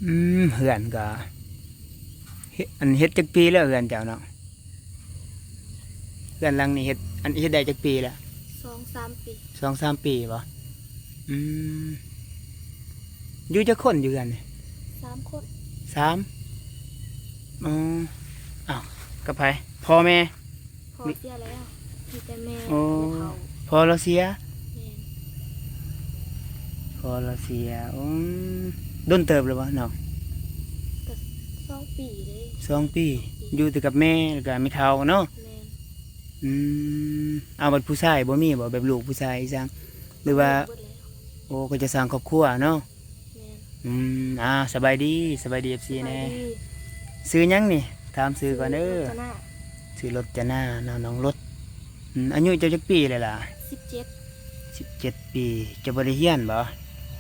ອືມ ເຮືອນກໍເຮັດ ອັນ ເຮັດຈັກປີແລ້ວເຮືອນເຈົ້າເນາະ? ເຮືອນຫຼັງນີ້ເຮັດ ອັນ ເຮັດໄດ້ຈັກປີແລ້ວ? ສອງສາມປີ. ສອງສາມປີບໍ? ອືມ ຢູ່ຈັກຄົນຢູ່ເຮືອນນີ້? ສາມຄົນ. ສາມ? ອໍ ອ້າວ ກັບໃຜ? ພໍ່ແມ່? ພໍ່ເສຍແລ້ວ ມີແຕ່ແມ່ ໂອ້ ກັບແມ່ເຖົ້າ. ພໍ່ລາວເສຍ? ແມ່ນ. ພໍ່ລາວເສຍ ອືມ ດົນເຕີບແລ້ວບໍ່ນ້ອງ? ກໍສອງປີເດ້. ສອງປີ ສອງປີ ຢູ່ແຕ່ກັບແມ່ ແລ້ວກໍແມ່ເຖົ້າເນາະ? ແມ່ນ. ອືມ ເອົາ ບັດຜູ້ຊາຍບໍ່ມີບໍ່? ແບບລູກຜູ້ຊາຍອີ່ຫຍັງ ຫຼືວ່າ ບໍ່ແລ້ວ. ໂອ້ ກໍຈະສ້າງຄອບຄົວເນາະ? ແມ່ນ. ອືມ ອ່າ ສະບາຍດີ ສະບາຍດີ ເອັຟຊີ ແດ່. ສະບາຍດີ. ຊື່ຫຍັງນີ້? ຖາມຊື່ກ່ອນເດີ. ຊື່ລົດຈະນາ. ຊື່ລົດຈະນາເນາະ ນ້ອງລົດ. ອືມ ອາຍຸເຈົ້າຈັກປີແລ້ວລະ? ສິບເຈັດ. ສິບເຈັດປີ. ເຈົ້າບໍ່ໄດ້ຮຽນບໍ?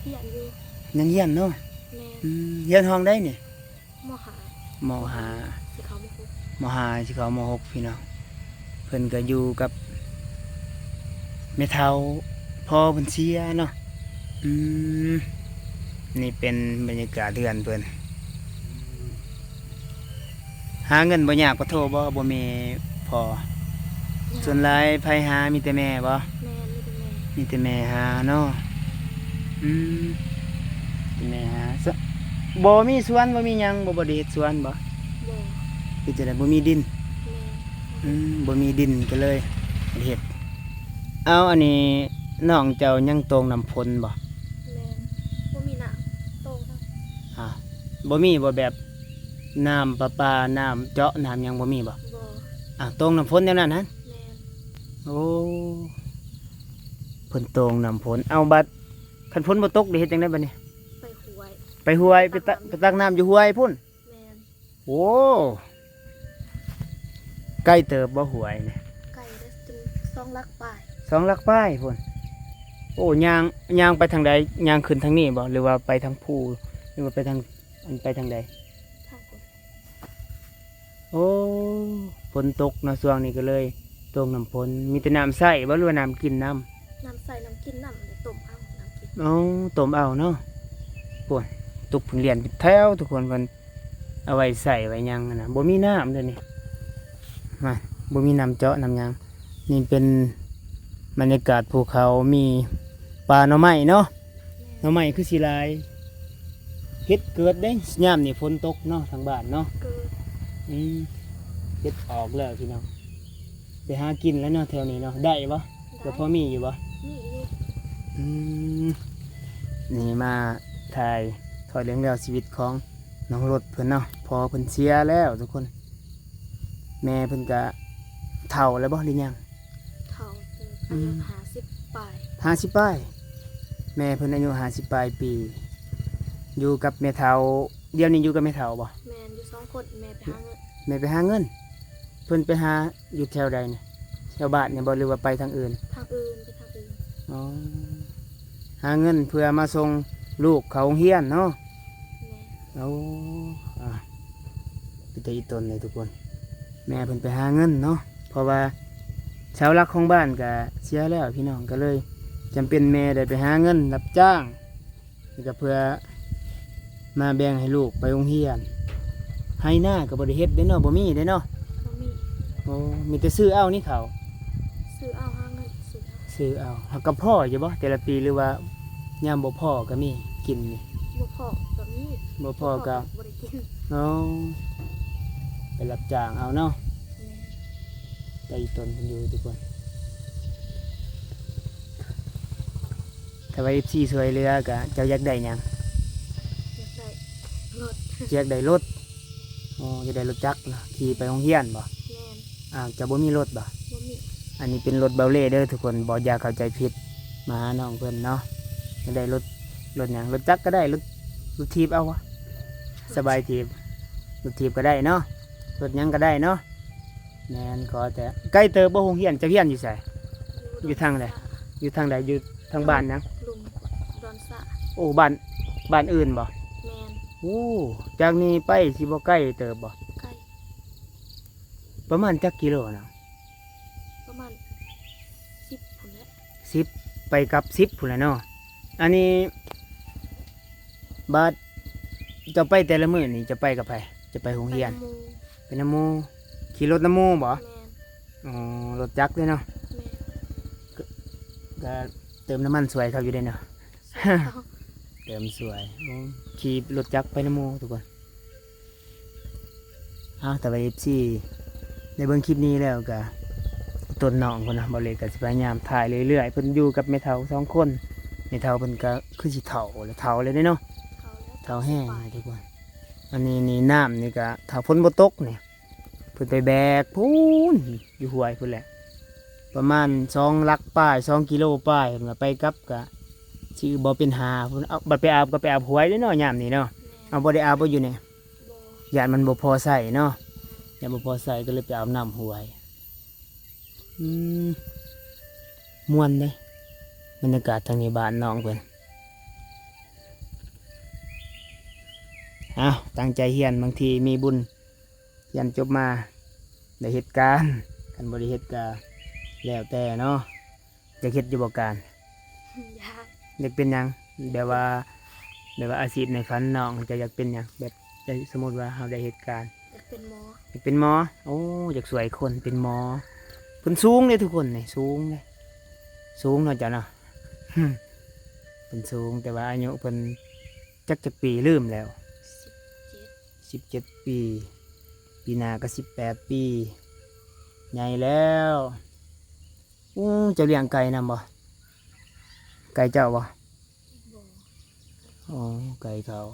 ຮຽນຢູ່. ຍັງຮຽນເນາະ? ແມ່ນ. ອືມ ຮຽນຫ້ອງໃດນີ້? ມໍຫ້າ. ມໍຫ້າ ຊິເຂົ້າມໍຫົກ. ມໍຫ້າ ຊິເຂົ້າມໍຫົກ ພີ່ນ້ອງ. ເພິ່ນກໍຢູ່ກັບແມ່ເຖົ້າ ພໍ່ເພິ່ນເສຍເນາະ. ອືມ ນີ້ເປັນບັນຍາກາດເຮືອນເພິ່ນ. ຫາເງິນບໍ່ຍາກປະໂທບໍ່? ບໍ່ມີພໍ່. ສ່ວນຫຼາຍໃຜຫາ? ມີແຕ່ແມ່ບໍ່? ແມ່ນ ມີແຕ່ແມ່. ມີແຕ່ແມ່ຫາເນາະ. ອືມ ມີແຕ່ແມ່ຫາ. ບໍ່ມີສວນ ບໍ່ມີຫຍັງບໍ່? ບໍ່ໄດ້ເຮັດສວນບໍ່? ບໍ່. ເຮັດຈັ່ງໃດ ບໍ່ມີດິນ? ແມ່ນ. ອືມ ບໍ່ມີດິນກໍເລີຍເຮັດ. ເອົາ ອັນນີ້ນ້ອງເຈົ້າຍັງໂຕ່ງນ້ຳຝົນບໍ່? ແມ່ນ. ບໍ່ມີນ້ຳໂຕ່ງ. ອ່າ ບໍ່ມີບໍ່ ແບບນ້ຳປະປາ ນ້ຳເຈາະ ນ້ຳຫຍັງບໍ່ມີບໍ່? ບໍ່. ອ່າ ໂຕ່ງນ້ຳຝົນແນວນັ້ນຫັ້ນ? ແມ່ນ. ໂອ້ ເພິ່ນໂຕ່ງນ້ຳຝົນ. ເອົາ ບັດຄັນຝົນບໍ່ຕົກ ໄດ້ເຮັດຈັ່ງໃດບັດນີ້? ໄປຫ້ວຍ. ໄປຫ້ວຍ ໄປຕັກ ໄປຕັກນ້ຳຢູ່ຫ້ວຍພຸ້ນ? ແມ່ນ. ໂອ້ ໄກເຕີບບໍ່ຫ້ວຍນີ້? ໄກເດີ ສອງຫຼັກປາຍ. ສອງຫຼັກປາຍພຸ້ນ. ໂອ້ ຍ່າງ ຍ່າງໄປທາງໃດ? ຍ່າງຂຶ້ນທາງນີ້ບໍ່ ຫຼືວ່າໄປທາງພູ ຫຼືວ່າໄປທາງ ອັນ ໄປທາງໃດ? ທາງພຸ້ນ. ໂອ້ ຝົນຕົກເນາະ ຊ່ວງນີ້ກໍເລີຍຕົກນ້ຳຝົນ. ມີແຕ່ນ້ຳໃຊ້ບໍ່ ຫຼືວ່ານ້ຳກິນນຳ? ນ້ຳໃຊ້ ນ້ຳກິນນຳ ແລ້ວຕົ້ມເອົາ ນ້ຳກິນ. ອໍ ຕົ້ມເອົາເນາະ. ໂອ້ຍ ຕຸກເພິ່ນລ້ຽນເປັນແຖວທຸກຄົນ ເພິ່ນເອົາໄວ້ໃຊ້ໄວ້ຫຍັງຫັ້ນນະ. ບໍ່ມີນ້ຳເດ້ນີ້ ມາ ບໍ່ມີນ້ຳເຈາະນ້ຳຫຍັງ. ນີ້ເປັນບັນຍາກາດພູເຂົາ ມີປ່າໜໍ່ໄມ້ເນາະ. ແມ່ນ. ໜໍ່ໄມ້ຄືຊິຫຼາຍ. ເຫັດເກີດເດ້ ຍາມນີ້ຝົນຕົກເນາະ ທາງບ້ານເນາະ. ເກີດ. ອືມ ເຫັດອອກແລ້ວພີ່ນ້ອງ. ໄປຫາກິນແລ້ວເນາະ ແຖວນີ້ເນາະ. ໄດ້ບໍ່? ໄດ້. ກໍພໍມີຢູ່ບໍ່? ມີຢູ່. ອືມ ນີ້ມາຖ່າຍທອດເລື່ອງລາວຊີວິດຂອງນ້ອງລົດເພິ່ນເນາະ. ພໍ່ເພິ່ນເສຍແລ້ວທຸກຄົນ. ແມ່ເພິ່ນກະເຖົ້າແລ້ວບໍ່ ຫຼືຍັງ? ເຖົ້າເຕີບ. ອືມ ອາຍຸຫ້າສິບປາຍ. ຫ້າສິບປາຍ. ແມ່ເພິ່ນອາຍຸຫ້າສິບປາຍປີ. ຢູ່ກັບແມ່ເຖົ້າ. ດຽວນີ້ຢູ່ກັບແມ່ເຖົ້າບໍ່? ແມ່ນ ຢູ່ສອງຄົນ. ແມ່ໄປຫາເງິນ. ແມ່ໄປຫາເງິນ. ເພິ່ນໄປຫາຢູ່ແຖວໃດນີ້? ແຖວບ້ານນີ້ບໍ່ ຫຼືວ່າໄປທາງອື່ນ? ທາງອື່ນ ໄປທາງອື່ນ. ອໍ ຫາເງິນເພື່ອມາສົ່ງລູກເຂົ້າໂຮງຮຽນເນາະ. ແມ່ນ. ໂອ້ ອ່າ ເປັນຕາອີ່ຕົນເລີຍທຸກຄົນ. ແມ່ເພິ່ນໄປຫາເງິນເນາະ ເພາະວ່າເສົາຫຼັກຂອງບ້ານກະເສຍແລ້ວພີ່ນ້ອງ ກໍເລີຍຈຳເປັນແມ່ໄດ້ໄປຫາເງິນຮັບຈ້າງ ນີ້ກໍເພື່ອມາແບ່ງໃຫ້ລູກໄປໂຮງຮຽນ. ໄຮ່ນາກໍບໍ່ໄດ້ເຮັດເດ້ເນາະ ບໍ່ມີເດ້ເນາະ. ບໍ່ມີ. ໂອ້ ມີແຕ່ຊື້ເອົານີ້ເຂົ້າ. ຊື້ເອົາ ຫາເງິນຊື້ເອົາ. ຊື້ເອົາ. ຫາກໍພໍຢູ່ບໍ່ແຕ່ລະປີ ຫຼືວ່າຍາມບໍ່ພໍກໍມີກິນນີ້? ບໍ່ພໍກໍມີ. ບໍ່ພໍກໍບໍ່ໄດ້ກິນ. ອໍ ໄປຮັບຈ້າງເອົາເນາະ. ແມ່ນ. ໄປຕົນເພິ່ນຢູ່ທຸກຄົນ. ຖ້າວ່າເອັຟຊີຊ່ວຍເຫຼືອກະ ເຈົ້າຢາກໄດ້ຫຍັງ? ຢາກໄດ້ລົດ. ຢາກໄດ້ລົດ. ອໍ ຢາກໄດ້ລົດຈັກເນາະ ຂີ່ໄປໂຮງຮຽນບໍ່? ແມ່ນ. ອ້າວ ເຈົ້າບໍ່ມີລົດບໍ່? ບໍ່ມີ. ອັນນີ້ເປັນລົດເບົາເລ່ເດີທຸກຄົນ ບໍ່ຢ່າເຂົ້າໃຈຜິດ ມາຫານ້ອງເພິ່ນເນາະ. ຢາກໄດ້ລົດ ລົດຫຍັງ? ລົດຈັກກໍໄດ້ ລົດ ລົດຖີບເອົາວະ? ສະບາຍຖີບ ລົດຖີບກໍໄດ້ເນາະ ລົດຫຍັງກໍໄດ້ເນາະ. ແມ່ນ ຂໍແຕ່ ໄກເຕີບບໍ່ໂຮງຮຽນ? ເຈົ້າຮຽນຢູ່ໃສ? ຢູ່ທາງໃດ? ຢູ່ທາງໃດ? ຢູ່ທາງບ້ານຫຍັງ? ລຸ່ມດອນສະ. ໂອ້ ບ້ານ ບ້ານອື່ນບໍ່? ແມ່ນ. ໂອ້ ຈາກນີ້ໄປຊິບໍ່ໄກເຕີບບໍ່? ໄກ. ປະມານຈັກກິໂລນະ? ປະມານສິບພຸ້ນແຫຼະ. ສິບ ໄປກັບສິບພຸ້ນແຫຼະເນາະ. ອັນນີ້ ບາດ ເຈົ້າໄປແຕ່ລະມື້ນີ້ ເຈົ້າໄປກັບໃຜ? ເຈົ້າໄປໂຮງຮຽນ? ໄປນຳໝູ່. ໄປນຳໝູ່? ຂີ່ລົດນຳໝູ່ບໍ? ແມ່ນ. ອໍ ລົດຈັກເດ້ເນາະ? ແມ່ນ. ກະ ກະເຕີມນ້ຳມັນຊ່ວຍເຂົາຢູ່ເດ້ເນາະ? ຊ່ວຍເຂົາ. ເຕີມຊ່ວຍ. ໂອ້ ຂີ່ລົດຈັກໄປນຳໝູ່ທຸກຄົນ. ເອົາ ແຕ່ວ່າ ເອັຟຊີ ໄດ້ເບິ່ງຄລິບນີ້ແລ້ວກະ ຕົ້ນນ້ອງເພິ່ນນະ ບ່າວເລັກກະຊິພະຍາຍາມຖ່າຍເລື້ອຍໆ. ເພິ່ນຢູ່ກັບແມ່ເຖົ້າສອງຄົນ. ແມ່ເຖົ້າເພິ່ນກະຄືຊິເຖົ້າແລ້ວ ເຖົ້າແລ້ວເດ້ເນາະ. ເຖົ້າແລ້ວ ເຖົ້າແຮງທຸກຄົນ. ອັນນີ້ນີ້ ນ້ຳນີ້ກະ ຖ້າຝົນບໍ່ຕົກນີ້ ເພິ່ນໄປແບກພຸ້ນ ຢູ່ຫ້ວຍພຸ້ນແຫຼະ ປະມານສອງຫຼັກປາຍ ສອງກິໂລປາຍ. ເພິ່ນວ່າໄປກັບກະຊິບໍ່ເປັນຫາພຸ້ນ. ເອົາ ບັດໄປອາບກະໄປອາບຫ້ວຍເດ້ເນາະ ຍາມນີ້ເນາະ. ເອົາ ບໍ່ໄດ້ອາບບໍ່ຢູ່ນີ້? ບໍ່. ຢ້ານມັນບໍ່ພໍໃຊ້ເນາະ. ຢ້ານບໍ່ພໍໃຊ້ ກະເລີຍໄປອາບນ້ຳຫ້ວຍ. ອືມ ມ່ວນເດ້ ບັນຍາກາດທາງນີ້ ບ້ານນ້ອງເພິ່ນ. ເອົາ ຕັ້ງໃຈຮຽນ ບາງທີມີບຸນ ຮຽນຈົບມາໄດ້ເຮັດການ. ຄັນບໍ່ໄດ້ເຮັດກະແລ້ວແຕ່ເນາະ. ຢາກເຮັດຢູ່ບໍ່ການ? ຢາກ. ຢາກເປັນຫຍັງ? ແບບວ່າ ແບບວ່າອາຊີບໃນຝັນນ້ອງ ເຈົ້າຢາກເປັນຫຍັງ? ແບບ ສົມມຸດວ່າເຮົາໄດ້ເຮັດການ ຢາກເປັນໝໍ. ຢາກເປັນໝໍ? ໂອ້ ຢາກຊ່ວຍຄົນ ເປັນໝໍ. ເພິ່ນສູງເດ້ທຸກຄົນນີ້ ສູງເດ້ ສູງເນາະເຈົ້າເນາະ. ເພິ່ນສູງ ແຕ່ວ່າອາຍຸເພິ່ນຈັກ ຈັກປີລືມແລ້ວ. ສິບເຈັດ. ສິບເຈັດປີ. ປີໜ້າກະສິບແປດປີ ໃຫຍ່ແລ້ວ. ໂອ້ ເຈົ້າລ້ຽງໄກ່ນຳບໍ່? ໄກ່ເຈົ້າບໍ່? ບໍ່. ອໍ ໄກ່ເຂົາ.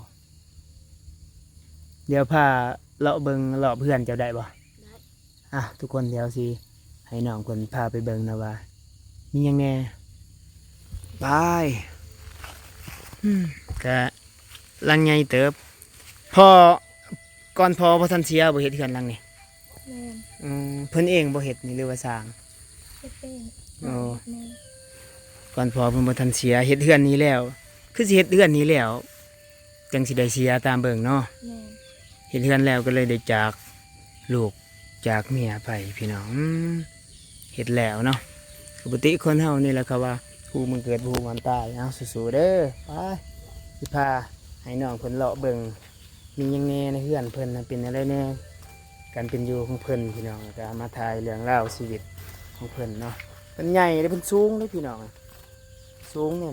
ດຽວພາເລາະເບິ່ງລອບເຮືອນເຈົ້າໄດ້ບໍ່? ໄດ້. ອ່ະ ທຸກຄົນ ດຽວຊິໃຫ້ນ້ອງເພິ່ນພາໄປເບິ່ງນະວ່າມີຫຍັງແດ່. ໄປ. ອືມ ກະຫຼັງໃຫຍ່ເຕີບ. ພໍ່ ກ່ອນພໍ່ບໍ່ທັນເສຍບໍ່ເຮັດເຮືອນຫຼັງນີ້? ແມ່ນ. ອືມ ເພິ່ນເອງບໍ່ເຮັດນີ້ ຫຼືວ່າສ້າງ? ເຮັດເອງ. ໂອ້ ເຮັດເອງ. ກ່ອນພໍ່ເພິ່ນບໍ່ທັນເສຍ ເຮັດເຮືອນນີ້ແລ້ວ ຄືຊິເຮັດເຮືອນນີ້ແລ້ວ ຈັ່ງຊິໄດ້ເສຍຕາມເບິ່ງເນາະ. ແມ່ນ. ເຮັດເຮືອນແລ້ວກະເລີຍໄດ້ຈາກລູກຈາກເມຍໄປພີ່ນ້ອງ. ອືມ ເຮັດແລ້ວເນາະ. ປົກກະຕິຄົນເຮົານີ້ແຫຼະ ເຂົາວ່າຮູ້ມື້ເກີດ ບໍ່ຮູ້ວັນຕາຍ. ເອົາ ສູ້ໆເດີ. ໄປ ຊິພາໃຫ້ນ້ອງເພິ່ນເລາະເບິ່ງ ມີຫຍັງແດ່ໃນເຮືອນເພິ່ນນະ ເປັນແນວໃດແດ່ ການເປັນຢູ່ຂອງເພິ່ນພີ່ນ້ອງ. ກະມາຖ່າຍເລື່ອງລາວຊີວິດຂອງເພິ່ນເນາະ. ເພິ່ນໃຫຍ່ເດ້ ເພິ່ນສູງເດ້ພີ່ນ້ອງ ສູງນີ້.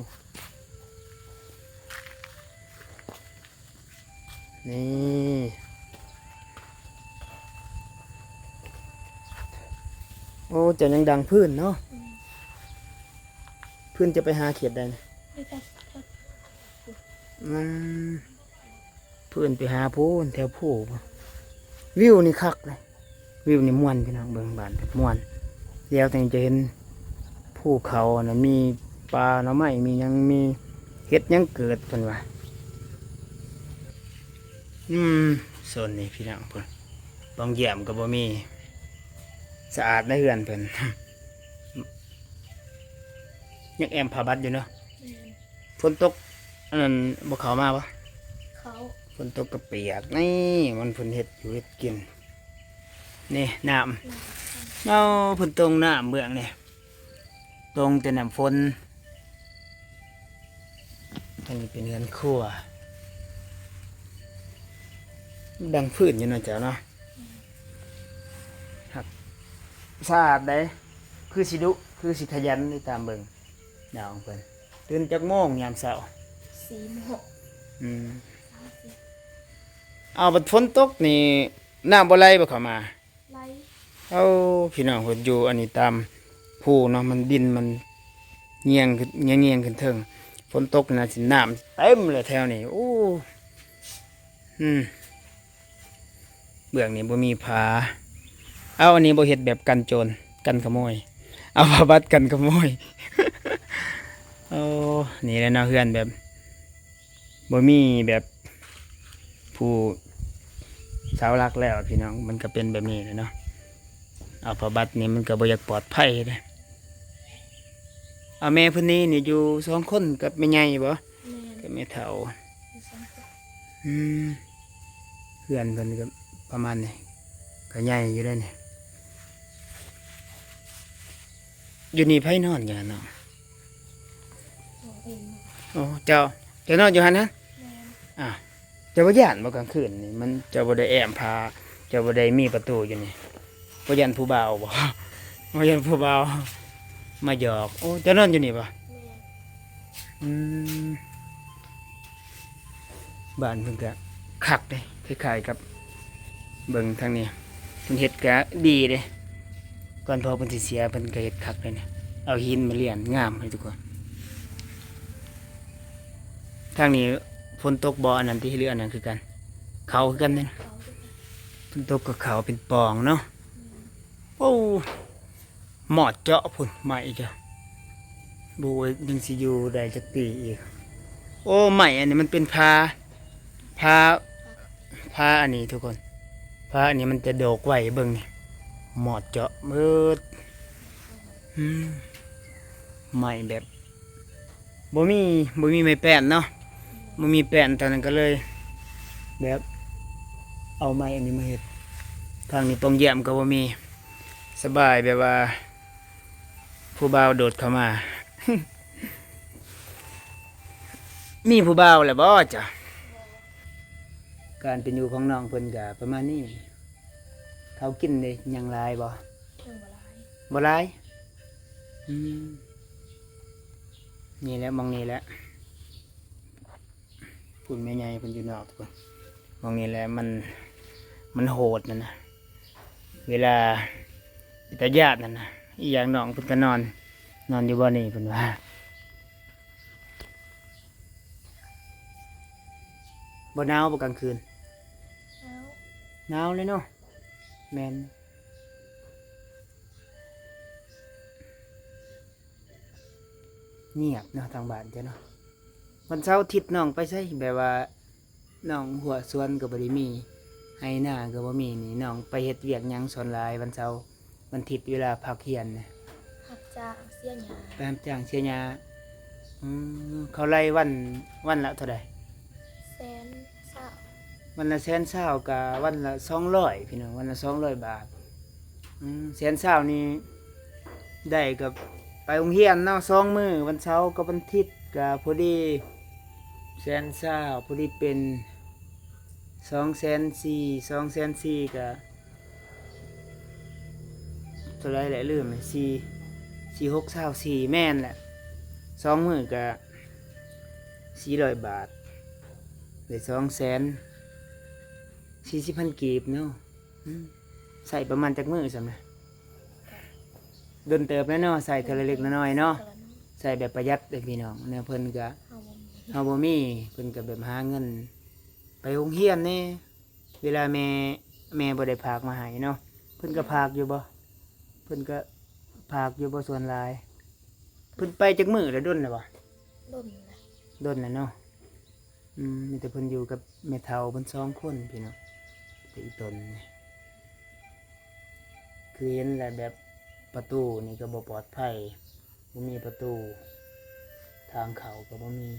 ນີ້ ໂອ້ ເຈົ້າຍັງດັງພື້ນເນາະ. ອືມ ພື້ນຈະໄປຫາເຂດໃດນະ? ໄປ ໄປ ອືມ ພື້ນໄປຫາພຸ້ນ ແຖວພູພຸ້ນ. ວິວນີ້ຄັກເດ້. ວິວນີ້ມ່ວນພີ່ນ້ອງ ເບິ່ງບ້ານແບບມ່ວນ. ແລ້ວຈັ່ງຈະເຫັນພູເຂົານະ ມີປ່າໜໍ່ໄມ້ ມີຫຍັງ ມີເຫັດຫຍັງເກີດເພິ່ນວ່າ. ອືມ ໂຊນນີ້ພີ່ນ້ອງ ເພິ່ນ ປ່ອງຢ້ຽມກະບໍ່ມີ ສະອາດໃນເຮືອນເພິ່ນ. ຍັງແອ້ມຜ້າບັດຢູ່ເນາະ. ແມ່ນ. ຝົນຕົກອັນນັ້ນບໍ່ເຂົ້າມາບໍ່? ເຂົ້າ. ຝົນຕົກກະປຽກ. ນີ້ມັນເພິ່ນເຮັດຢູ່ເຮັດກິນ. ນີ້ນ້ຳ. ນ້ຳ. ເອົາ ເພິ່ນຕົງນ້ຳເບື້ອງນີ້ ຕົງແຕ່ນ້ຳຝົນ. ອັນນີ້ເປັນເຮືອນຄົວ. ດັງຟື້ນຢູ່ເນາະເຈົ້າເນາະ. ຮັກ ສະອາດໃດ໋. ຄືຊິດຸ ຄືຊິຂະຫຍັນນີ້ ຕາມເບິ່ງນ້ອງເພິ່ນ. ຕື່ນຈັກໂມງຍາມເຊົ້າ? ສີ່ໂມງ. ອືມ. ເອົາ ບັດຝົນຕົກນີ້ ນ້ຳບໍ່ໄຫຼບໍ່ເຂົ້າມາ? ໄຫຼ. ເອົາ ພີ່ນ້ອງເພິ່ນ ຢູ່ອັນນີ້ຕາມພູເນາະ ມັນດິນມັນຍຽງຂຶ້ນ ຍຽງໆຂຶ້ນເທິງ. ຝົນຕົກນະ ຊິນ້ຳເຕັມເລີຍແຖວນີ້. ໂອ້ ອືມ ເບື້ອງນີ້ບໍ່ມີຜາ. ເອົາ ອັນນີ້ບໍ່ເຮັດແບບກັນໂຈນ ກັນຂະໂມຍ ເອົາຜ້າບັດກັນຂະໂມຍ. ໂອ້ ນີ້ແຫຼະເນາະ ເຮືອນແບບ ບໍ່ມີແບບຜູ້ເສົາຫຼັກແລ້ວພີ່ນ້ອງ ມັນກະເປັນແບບນີ້ແຫຼະເນາະ. ເອົາຜ້າບັດນີ້ມັນກະບໍ່ຢາກປອດໄພເດ້. ເອົາແມ່ເພິ່ນນີ້ ນີ້ຢູ່ສອງຄົນກັບແມ່ໃຫຍ່ບໍ? ແມ່ນ. ກັບແມ່ເຖົ້າ. ຢູ່ສອງຄົນ. ອືມ ເຮືອນເພິ່ນກະປະມານນີ້ ກະໃຫຍ່ຢູ່ເດ້ນີ້. ຢູ່ນີ້ໃຜນອນຢູ່ຫັ້ນເນາະ? ໂອ້ ເຈົ້າ ເຈົ້ານອນຢູ່ຫັ້ນນະ? ແມ່ນ. ອ້າວ ເຈົ້າບໍ່ຢ້ານບໍ່ກາງຄືນນີ້? ມັນ ເຈົ້າບໍ່ໄດ້ແອ້ມຜ້າ ເຈົ້າບໍ່ໄດ້ມີປະຕູຢູ່ນີ້ ບໍ່ຢ້ານຜູ້ບ່າວບໍ່? ບໍ່ຢ້ານຜູ້ບ່າວມາຫຍອກ. ໂອ້ ເຈົ້ານອນຢູ່ນີ້ບໍ່? ແມ່ນ. ອືມ ບ້ານເພິ່ນກະຄັກເດ້ ຄ້າຍໆກັບ ເບິ່ງທາງນີ້ ເພິ່ນເຮັດກະດີເດ້. ກ່ອນພໍ່ເພິ່ນຊິເສຍ ເພິ່ນກະເຮັດຄັກເດ້ນີ້ ເອົາຫີນມາລຽນງາມເດ້ທຸກຄົນ. ທາງນີ້ຝົນຕົກບໍ່ ອັນນັ້ນຕິ ຫຼືອັນນັ້ນຄືກັນ? ເຂົ້າຄືກັນເດ້. ຝົນຕົກກໍເຂົ້າເປັນປ່ອງເນາະ. ໂອ້ ໝອດເຈາະພຸ້ນ ໄມ້ເຈົ້າ ບໍ່ຮູ້ວ່າຍັງຊິຢູ່ໄດ້ຈັກປີອີກ. ໂອ້ ໄມ້ອັນນີ້ມັນເປັນຜາ ຜາ ຜາອັນນີ້ທຸກຄົນ ຜາອັນນີ້ມັນຈະດອກໄວ ເບິ່ງນີ້ ໝອດເຈາະເບິດ. ອືມ ໄມ້ແບບ ບໍ່ມີ ບໍ່ມີໄມ້ແປ້ນເນາະ ບໍ່ມີແປ້ນ ຕອນນັ້ນກໍເລີຍແບບເອົາໄມ້ອັນນີ້ມາເຮັດ. ທາງນີ້ປ່ອງຢ້ຽມກໍບໍ່ມີ ສະບາຍ ແບບວ່າຜູ້ບ່າວໂດດເຂົ້າມາ. ມີຜູ້ບ່າວແລ້ວບໍ່ເຈົ້າ? ການເປັນຢູ່ຂອງນ້ອງເພິ່ນກໍປະມານນີ້. ເຂົາກິນໄດ້ຫຍັງຫຼາຍບໍ່? ຍັງບໍ່ຫຼາຍ. ບໍ່ຫຼາຍ? ອືມ ນີ້ແຫຼະ ໝ່ອງນີ້ແຫຼະ ພຸ້ນແມ່ໃຫຍ່ເພິ່ນຢູ່ນອກພຸ້ນ. ໝ່ອງນີ້ແຫຼະ ມັນ ມັນໂຫດນັ້ນນະ ເວລາເປັນຕາຢ້ານນັ້ນນະ. ອີກຢ່າງນ້ອງເພິ່ນກໍນອນ ນອນຢູ່ບ່ອນນີ້ເພິ່ນວ່າ. ບໍ່ໜາວບໍ່ກາງຄືນ? ໜາວ ໜາວເລີຍເນາະ. ແມ່ນ. ງຽບເນາະ ທາງບ້ານເຈົ້າເນາະ. ວັນເສົາອາທິດນ້ອງໄປໃສ? ແບບວ່ານ້ອງຫົວສວນກໍບໍ່ໄດ້ມີ ໄຮ່ນາກໍບໍ່ມີນີ້ ນ້ອງໄປເຮັດວຽກຫຍັງສ່ວນຫຼາຍວັນເສົາ ວັນອາທິດ ເວລາພັກຮຽນນະ? ຮັບຈ້າງເສຍຫຍ້າ. ໄປຮັບຈ້າງເສຍຫຍ້າ. ອືມ ເຂົາໄລ່ວັນ ວັນລະເທົ່າໃດ? ແສນຊາວ. ວັນລະແສນຊາວ ກະວັນລະສອງຮ້ອຍ ພີ່ນ້ອງ ວັນລະສອງຮ້ອຍບາດ. ອືມ ແສນຊາວນີ້ໄດ້ກັບໄປໂຮງຮຽນເນາະ ສອງມື້ ວັນເສົາກັບວັນອາທິດ ກະພໍດີ ແສນຊາວ ພໍດີເປັນສອງແສນສີ່ ສອງແສນສີ່ ກະ ເທົ່າໃດແຫຼະ ລືມ ສີ່ ສີ່ຫົກຊາວສີ່ ແມ່ນແຫຼະ ສອງມື້ກະສີ່ຮ້ອຍບາດ ໄດ້ສອງແສນສີ່ສິບພັນກີບເນາະ. ອືມ ໃຊ້ປະມານຈັກມື້ຊ່ຳນະ? ດົນເຕີບແລ້ວເນາະ ໃຊ້ເທື່ອລະເລັກລະນ້ອຍເນາະ ໃຊ້ແບບປະຢັດເດ້ພີ່ນ້ອງ. ແນວເພິ່ນກະ ເຮົາບໍ່ມີ ເຮົາບໍ່ມີ ເພິ່ນກະແບບຫາເງິນໄປໂຮງຮຽນແດ່ ເວລາແມ່ ແມ່ບໍ່ໄດ້ຝາກມາໃຫ້ເນາະ. ເພິ່ນກໍຝາກຢູ່ບໍ່? ເພິ່ນກໍຝາກຢູ່ບໍ່ສ່ວນຫຼາຍ? ເພິ່ນໄປຈັກມື້ແລ້ວ? ດົນແລ້ວບໍ່? ດົນແລ້ວ ດົນແລ້ວເນາະ. ອືມ ມີແຕ່ເພິ່ນຢູ່ກັບແມ່ເຖົ້າເພິ່ນສອງຄົນພີ່ນ້ອງ ແຕ່ອີ່ຕົນນີ້ ຄືເຫັນແລ້ວແບບປະຕູນີ້ກໍບໍ່ປອດໄພ ບໍ່ມີປະຕູ ທາງເຂົ້າກໍບໍ່ມີ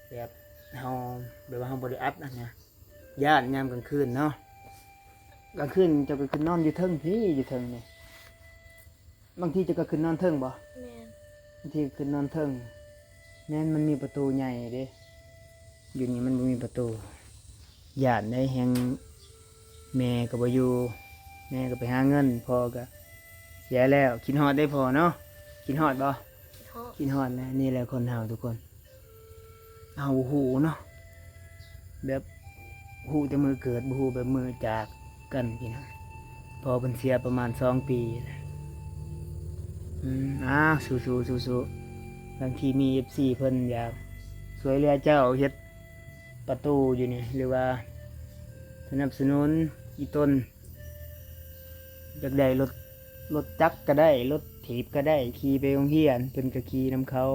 ແບບເຮົາ ແບບວ່າເຮົາບໍ່ໄດ້ອັດຫັ້ນນະ ຢ້ານຍາມກາງຄືນເນາະ. ກາງຄືນເຈົ້າກໍຂຶ້ນນອນຢູ່ເທິງພີ້ ຢູ່ເທິງນີ້ ບາງທີເຈົ້າກໍຂຶ້ນນອນເທິງບໍ່? ແມ່ນ. ບາງທີຂຶ້ນນອນເທິງ ແມ່ນ ມັນມີປະຕູໃຫຍ່ເດ້ ຢູ່ນີ້ມັນບໍ່ມີປະຕູ ຢ້ານໄດ໋ແຮງ. ແມ່ກໍບໍ່ຢູ່ ແມ່ກໍໄປຫາເງິນ ພໍ່ກໍເສຍແລ້ວ. ຄິດຮອດເດ້ພໍ່ເນາະ ຄິດຮອດບໍ່? ຄິດຮອດ ຄິດຮອດນະ. ນີ້ແຫຼະຄົນເຮົາທຸກຄົນ ເຮົາຮູ້ເນາະ ແບບຮູ້ແຕ່ມື້ເກີດ ບໍ່ຮູ້ແບບມື້ຈາກກັນພີ່ນ້ອງ. ພໍ່ເພິ່ນເສຍປະມານສອງປີແລ້ວ. ອືມ ອ້າວ ສູ້ໆ ສູ້ໆ ບາງທີມີເອັຟຊີເພິ່ນຢາກຊ່ວຍເຫຼືອເຈົ້າເຮັດປະຕູຢູ່ນີ້ ຫຼືວ່າສະໜັບສະໜູນອີ່ຕົນ ຢາກໄດ້ລົດ ລົດຈັກກໍໄດ້ ລົດຖີບກໍໄດ້ ຂີ່ໄປໂຮງຮຽນ ເພິ່ນກໍຂີ່ນຳເຂົາ.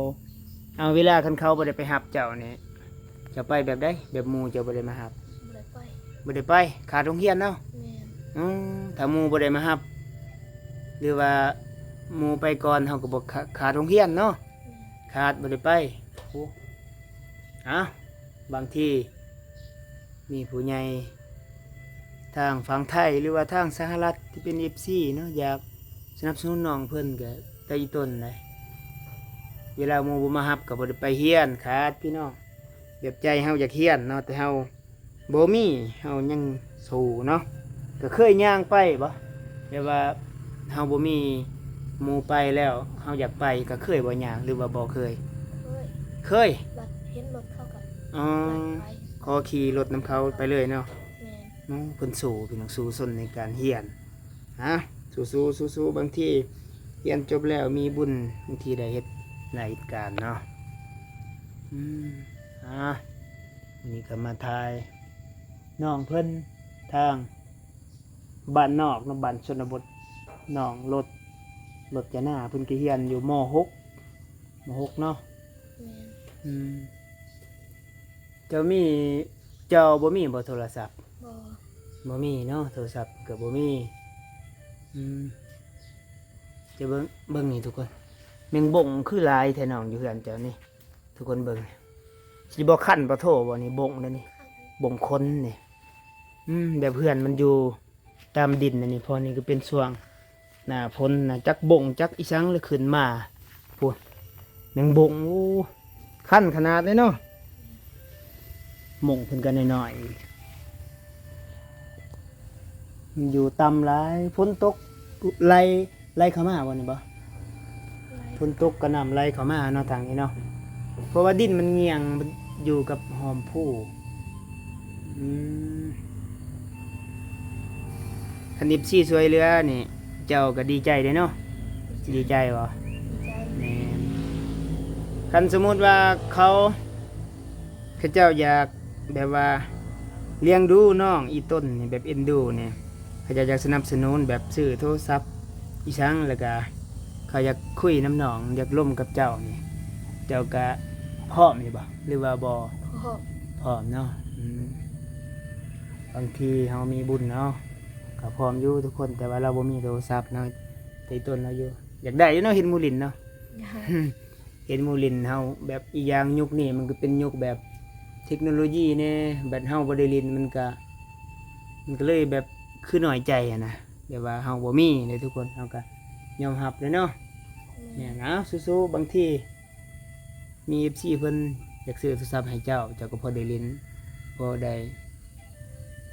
ເອົາ ເວລາຄັນເຂົາບໍ່ໄດ້ໄປຮັບເຈົ້ານີ້ ເຈົ້າໄປແບບໃດ? ແບບໝູ່ເຈົ້າບໍ່ໄດ້ມາຮັບ? ບໍ່ໄດ້ໄປ. ບໍ່ໄດ້ໄປ ຂາດໂຮງຮຽນເນາະ? ແມ່ນ. ອືມ ຖ້າໝູ່ບໍ່ໄດ້ມາຮັບ ຫຼືວ່າໝູ່ໄປກ່ອນ ເຮົາກໍບໍ່ຂາ ຂາດໂຮງຮຽນເນາະ? ແມ່ນ. ຂາດ ບໍ່ໄດ້ໄປ. ໂອ້ ເອົ້າ ບາງທີມີຜູ້ໃຫຍ່ທາງຝັ່ງໄທ ຫຼືວ່າທາງສະຫະລັດທີ່ເປັນເອັຟຊີເນາະ ຢາກສະໜັບສະໜູນນ້ອງເພິ່ນ ກໍໄດ້ອີ່ຕົນໃດ. ເວລາໝູ່ບໍ່ມາຮັບກໍບໍ່ໄດ້ໄປຮຽນ ຂາດພີ່ນ້ອງ. ແບບໃຈເຮົາຢາກຮຽນເນາະ ແຕ່ເຮົາ ບໍ່ມີ ເຮົາຍັງສູ້ເນາະ. ກໍເຄີຍຍ່າງໄປບໍ່? ແບບວ່າເຮົາບໍ່ມີໝູ່ໄປແລ້ວ ເຮົາຢາກໄປ ກໍເຄີຍບໍ່ຍ່າງ ຫຼືວ່າບໍ່ເຄີຍ? ເຄີຍ ເຄີຍ ລັດ ເຫັນລົດເຂົາກໍ ອໍ ລັດໄປ ຂໍຂີ່ລົດນຳເຂົາໄປເລີຍເນາະ. ແມ່ນ ໂອ້ ເພິ່ນສູ້ ພີ່ນ້ອງ ສູ້ຊົນໃນການຮຽນ. ຮະ ສູ້ໆ ສູ້ໆ ບາງທີຮຽນຈົບແລ້ວມີບຸນ ບາງທີໄດ້ເຮັດລາຍການເນາະ. ອືມ ອ່າ ນີ້ກໍມາຖ່າຍນ້ອງເພິ່ນທາງບ້ານນອກເນາະ ບ້ານຊົນນະບົດ ນ້ອງລົດ ລົດຈະໜ້າ ເພິ່ນກໍຮຽນຢູ່ ມໍຫົກ ມໍຫົກເນາະ. ແມ່ນ ອືມ ເຈົ້າມີ ເຈົ້າບໍ່ມີບໍ່ໂທລະສັບ? ບໍ່ ບໍ່ມີເນາະ ໂທລະສັບກໍບໍ່ມີ. ອືມ ຈະເບິ່ງ ເບິ່ງນີ້ທຸກຄົນ ແມງບົງຄືຫຼາຍແທ້ນ້ອງ ຢູ່ເຮືອນເຈົ້ານີ້ ທຸກຄົນເບິ່ງ. ຊິບໍ່ຄັນປະໂທບໍ່ນີ້? ບົງເດ້ນີ້ ບົງຄົນນີ້. ອືມ ແບບເຮືອນມັນຢູ່ຕາມດິນອັນນີ້ ເພາະນີ້ກໍເປັນຊ່ວງໜ້າຝົນນະ ຈັກບົງຈັກອີ່ຫຍັງລະຂຶ້ນມາ. ພຸ້ນ ແມງບົງ ໂອ້ ຄັນຂະໜາດເລີຍເນາະ. ມົ້ງເພິ່ນກໍນ້ອຍໆ ມັນຢູ່ຕ່ຳຫຼາຍ ຝົນຕົກໄຫຼ ໄຫຼເຂົ້າມາບໍ່ນີ້ບໍ່? ໄຫຼ ຝົນຕົກກໍນ້ຳໄຫຼເຂົ້າມາເນາະ ທາງນີ້ເນາະ ເພາະວ່າດິນມັນຍ່ຽງ ມັນຢູ່ກັບຮ່ອມພູ. ອືມ ຄັນເອັຟຊີຊ່ວຍເຫຼືອນີ້ ເຈົ້າກໍດີໃຈເດ້ເນາະ. ດີໃຈ ດີໃຈບໍ່? ດີໃຈ ແມ່ນ ຄັນສົມມຸດວ່າເຂົາ ເຂົາເຈົ້າຢາກແບບວ່າລ້ຽງດູນ້ອງອີ່ຕົນນີ້ ແບບເອັນດູນີ້ ເຂົາເຈົ້າຢາກສະໜັບສະໜູນແບບຊື້ໂທລະສັບອີ່ຫຍັງ ແລ້ວກະເຂົາຢາກຄຸຍນຳນ້ອງ ຢາກລົມກັບເຈົ້ານີ້ ເຈົ້າກະພ້ອມຢູ່ບໍ່ ຫຼືວ່າບໍ່? ພ້ອມ ພ້ອມເນາະ. ອືມ ບາງທີເຮົາມີບຸນເນາະ ກໍພ້ອມຢູ່ທຸກຄົນ ແຕ່ວ່າລາວບໍ່ມີໂທລະສັບເນາະ. ແຕ່ອີ່ຕົນລາວຢູ່ ຢາກໄດ້ຢູ່ເນາະ ເຫັນໝູ່ຫຼິ້ນເນາະ ຢາກ ເຫັນໝູ່ຫຼິ້ນເຮົາ ແບບອີກຢ່າງຍຸກນີ້ມັນກໍເປັນຍຸກແບບເທັກໂນໂລຢີແດ່ ແບບເຮົາບໍ່ໄດ້ຫຼິ້ນ ມັນກະ ມັນກໍເລີຍແບບຄືນ້ອຍໃຈຫັ້ນນະ ແບບວ່າເຮົາບໍ່ມີເດ້ທຸກຄົນ ເຮົາກໍຍອມຮັບເດ້ເນາະ. ແມ່ນ ເອົາ ສູ້ໆ ບາງທີມີເອັຟຊີເພິ່ນຢາກຊື້ໂທລະສັບໃຫ້ເຈົ້າ ເຈົ້າກໍພໍໄດ້ຫຼິ້ນ ພໍໄດ້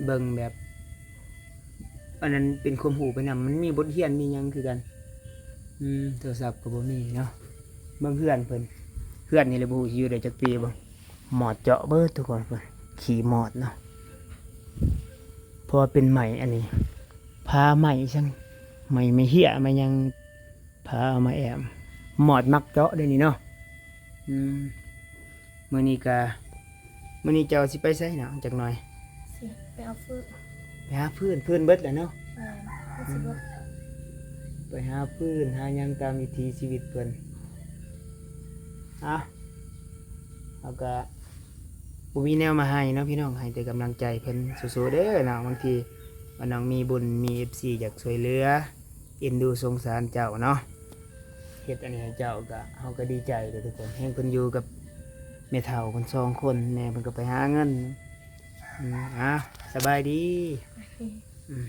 ເບິ່ງແບບ ອັນນັ້ນເປັນຄວາມຮູ້ໄປນຳ ມັນມີບົດຮຽນມີຫຍັງຄືກັນ. ອືມ ໂທລະສັບກໍບໍ່ມີເນາະ. ເບິ່ງເຮືອນເພິ່ນ ເຮືອນນີ້ແຫຼະ ບໍ່ຮູ້ຊິຢູ່ໄດ້ຈັກປີເບິ່ງ ມອດເຈາະເບິດທຸກຄົນ ເພິ່ນຂີ້ມອດເນາະ ເພາະວ່າເປັນໄມ້ອັນນີ້ ຜາໄມ້ອີ່ຫຍັງ ໄມ້ ໄມ້ເຫ້ຍ ໄມ້ຫຍັງ ພາເອົາມາແອມ ມອດມັກເຈາະເດ້ນີ້ເນາະ. ອືມ ມື້ນີ້ກະ ມື້ນີ້ເຈົ້າຊິໄປໃສນະ ຈັກໜ້ອຍ? ຊິໄປເອົາຟືນ ໄປຫາຟືນ ຟືນເບິດແລ້ວເນາະ. ແມ່ນ ມັນຊິເບິດ ອືມ ໄປຫາຟືນຫາຫຍັງຕາມວິຖີຊີວິດເພິ່ນ. ອ່ະ ເຮົາກະບໍ່ມີແນວມາໃຫ້ເນາະພີ່ນ້ອງ ໃຫ້ແຕ່ກຳລັງໃຈເພິ່ນ ສູ້ໆເດີເນາະ. ບາງທີວ່ານ້ອງມີບຸນ ມີເອັຟຊີຢາກຊ່ວຍເຫຼືອ ເອັນດູສົງສານເຈົ້າເນາະ ເຮັດອັນນີ້ໃຫ້ເຈົ້າ ກະ ເຮົາກະດີໃຈເດີທຸກຄົນ. ແຮງເພິ່ນຢູ່ກັບແມ່ເຖົ້າເພິ່ນສອງຄົນ ແມ່ເພິ່ນກໍໄປຫາເງິນ. ອືມ ອ່າ ສະບາຍດີ. ອືມ.